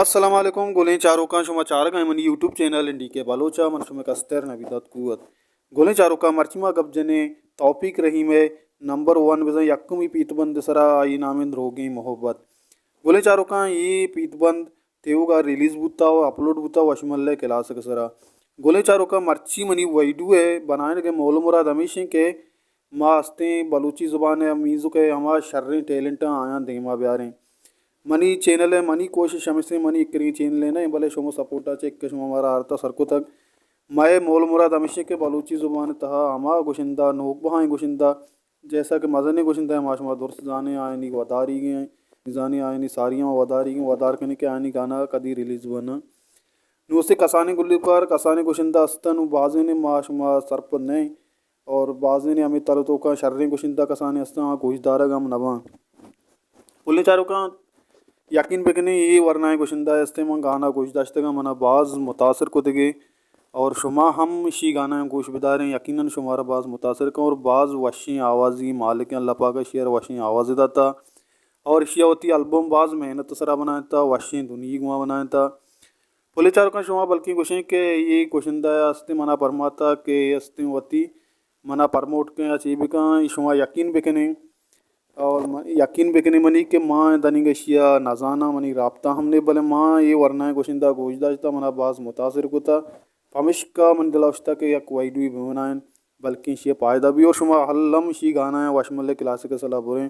السلام علیکم گلیں چاروکاں، شما چارگ ءَ منی یوٹیوب چینل این ڈی کے بلوچ ءَ، من شمئے کستر نبی داد قوت۔ گلیں چاروکاں، مرچی ما گپ جنیں توفیق رحیم ءِ نمبر ون بزاں یکمی پیت بند ءِ سرا، آئی نام انت دروگیں محبت۔ گلیں چاروکاں، اے پیت بند تیوگا ریلیز بوتا و اپلوڈ بوتا وشمل ءِ کلاسک ءِ سرا۔ گلیں چاروکاں، مرچی منی ویڈیو ءِ بنائینگ ءِ مول و مراد ہمیش انت کہ ما استیں بلوچی زبان ءِ میوزک ءِ ہما شریں ٹیلنٹاں آیاں دیما بیاریں۔ منی چینل ءِ منی کوشش ہمیش انت، منی اکریں چینل ءِ نہ انت، بلے شما سپورٹ ءَ چہ کہ شما مارا آرتا سر کتگ۔ مئے مول مراد ہمیش انت کہ بلوچی زبان ءِ تہا ہما گشندہ، نوک بہائیں گشندہ، جیسا کہ مزنیں گشندہ ہما شما درست زانیں، آیانی وداریگ انت، زانیں آیانی ساریاں وداریگ انت، ودار کنیں کہ آیانی گانا کدی ریلیز بناں۔ نوں استیں کسانیں گلوکار، کسانیں گشندہ استاں، نوں بازینے ما شما سرپد نہ ایں اور بازینے ہمے تل ءِ توکا شریں گشندہ کسانیں استاں، آ گوش دارگ ہم نہ باں۔ گلیں چاروکاں، یقین بکنیں، اے ورنائیں گشندہ استیں، من گانا گوش داشتگاں، منا باز متاثر کتگے اور شما ہم اشی گانا گوش بداریں، یقیناً شمارا باز متاثر کن اور باز وشیں آوازی مالک، اللہ پاک اشی ءَ وشیں آواز داتا اور اشی ءَ وتی البم باز محنت سرا بنائینتا، وشیں دنیگ ما بنائینتا۔ پلیں چاروکاں، شما بلکیں گوشیں کہ اے گشندہ است منا پرماتا کہ استیں وتی منا پرموٹ کن یا چی بکن، شما یقین بکنیں اور م-، یقین بکنیں منی کہ ما دنیگا اشیا نزاناں، منی رابطہ ہم نے، بلے ما اے ورنائیں گشندہ گوش داشتا، منا باز متاثر کتا، پمشکا من دل اوشتا کہ یک ویڈیوی ببنائیں، بلکیں اشیا فائدہ بھی اور شما الم اشی گانا وشمل کلاسک سلا بریں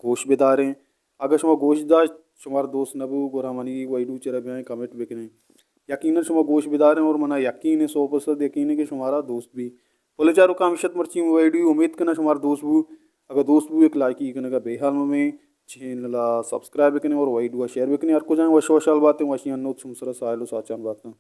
گوش بداریں۔ اگہ شما گوش داشت، شمارا دوست نہ بو، گڑا منی ویڈیو چرا بیائیں کمنٹ بکنیں۔ یقیناً شما گوش بداریں اور منا یقین ہے، سو فیصد یقین ہے کہ شمارا دوست بی۔ پلیں چاروکاں، ہمیشت مرچی ویڈیو، امید کناں شمارا دوست بو۔ اگہ دوست بو، ایک لائکی کنگا بے حال ممیں، چینل سبسکرائب بکنیں اور ویڈیو شیئر بکنیں۔ ہر کجائیں وش وشحال باتیں، وشی انوت شمسرا ساحل و ساچان باتاں۔